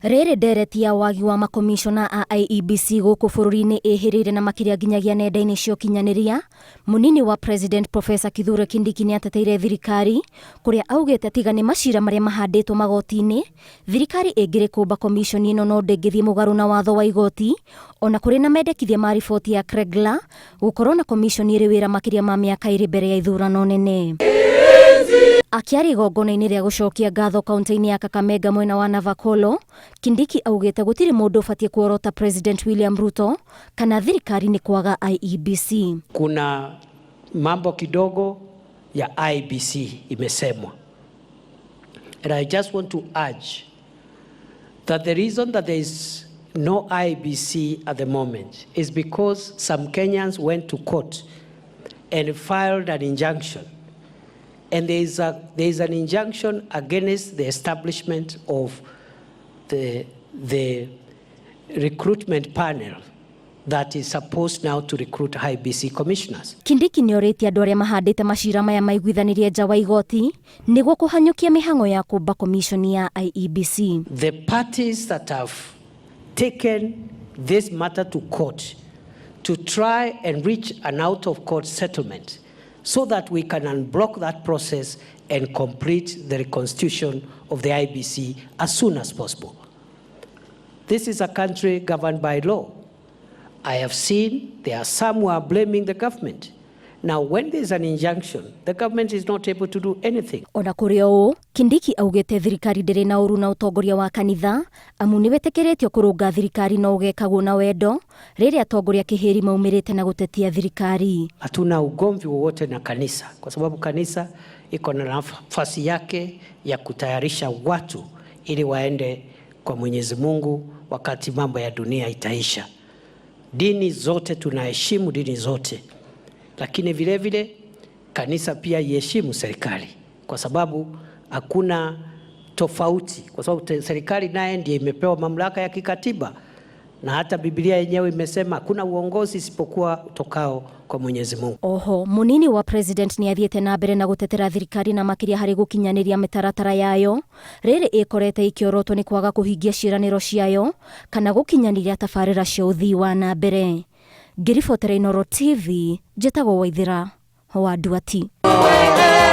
Rĩrĩ ndereti ya wagi wa makomishona a IEBC gũkũ bũrũri-inĩ ĩhĩrĩire na makĩria nginyagia nenda-inĩ cia ũkinyanĩria, mũnini wa President Professor Kithure Kindiki nĩ ateteire thirikari kũrĩa augĩte tiga nĩ macira marĩa mahandĩtwo magoti-inĩ, thirikari ĩngĩrĩ kũmba komishoni ĩno no ndĩngĩthiĩ mũgarũ na watho wa igoti ona kũrĩ na mendekithia ma riboti ya Kregler gũkorwo na komishoni ĩrĩ wĩra makĩria ma mĩaka ĩrĩ mbere ya ithurano nene. Akĩaria igongona-inĩ rĩa gũcokia ngatho kaunti-inĩ ya Kakamega mwena wa Navakolo, Kindiki augĩte gũtirĩ mũndũ ũbatiĩ kuorota President William Ruto kana thirikari nĩ kwaga IEBC. Kuna mambo kidogo ya IEBC imesemwa. And I just want to urge that the reason that there is no IEBC at the moment is because some Kenyans went to court and filed an injunction. And there is an injunction against the establishment of the recruitment panel that is supposed now to recruit IEBC commissioners. Kindiki nĩ orĩtie andũ arĩa mahandĩte macira maya maiguithanĩrie nja wa igoti nĩguo kũhanyũkia mĩhang'o ya kũmba komishoni ya IEBC. The parties that have taken this matter to court to try and reach an out of court settlement so that we can unblock that process and complete the reconstitution of the IEBC as soon as possible. This is a country governed by law. I have seen there are some who are blaming the government. Now, when there's an injunction, the government is not able to do anything. Ona kũrĩ o ũũ, Kindiki augĩte thirikari ndĩrĩ na ũru na ũtongoria wa kanitha amu nĩ wĩtĩkĩrĩtio kũrũnga thirikari no ũgekagwo na wendo rĩrĩa atongoria kĩhĩri maumĩrĩte na gũtetia thirikari. Hatuna ugomvi wowote na kanisa kwa sababu kanisa iko na nafasi yake ya kutayarisha watu ili waende kwa Mwenyezi Mungu wakati mambo ya dunia itaisha. Dini zote tunaheshimu dini zote, lakini vile vile kanisa pia iheshimu serikali, kwa sababu hakuna tofauti, kwa sababu serikali naye ndiye imepewa mamlaka ya kikatiba na hata Biblia yenyewe imesema hakuna uongozi isipokuwa utokao kwa Mwenyezi Mungu. Oho munini wa president nĩ athiĩte na mbere na gũtetera thirikari na makĩria harĩ gũkinyanĩria mĩtaratara yayo rĩrĩ ĩkorete ĩkĩorotwo nĩ kwaga kũhingia ciĩranĩro ciayo kana gũkinyanĩria tabarĩra cia ũthii wa na mbere. Ngĩribotera Inooro TV, njĩtagwo Waithĩra wa Nduati.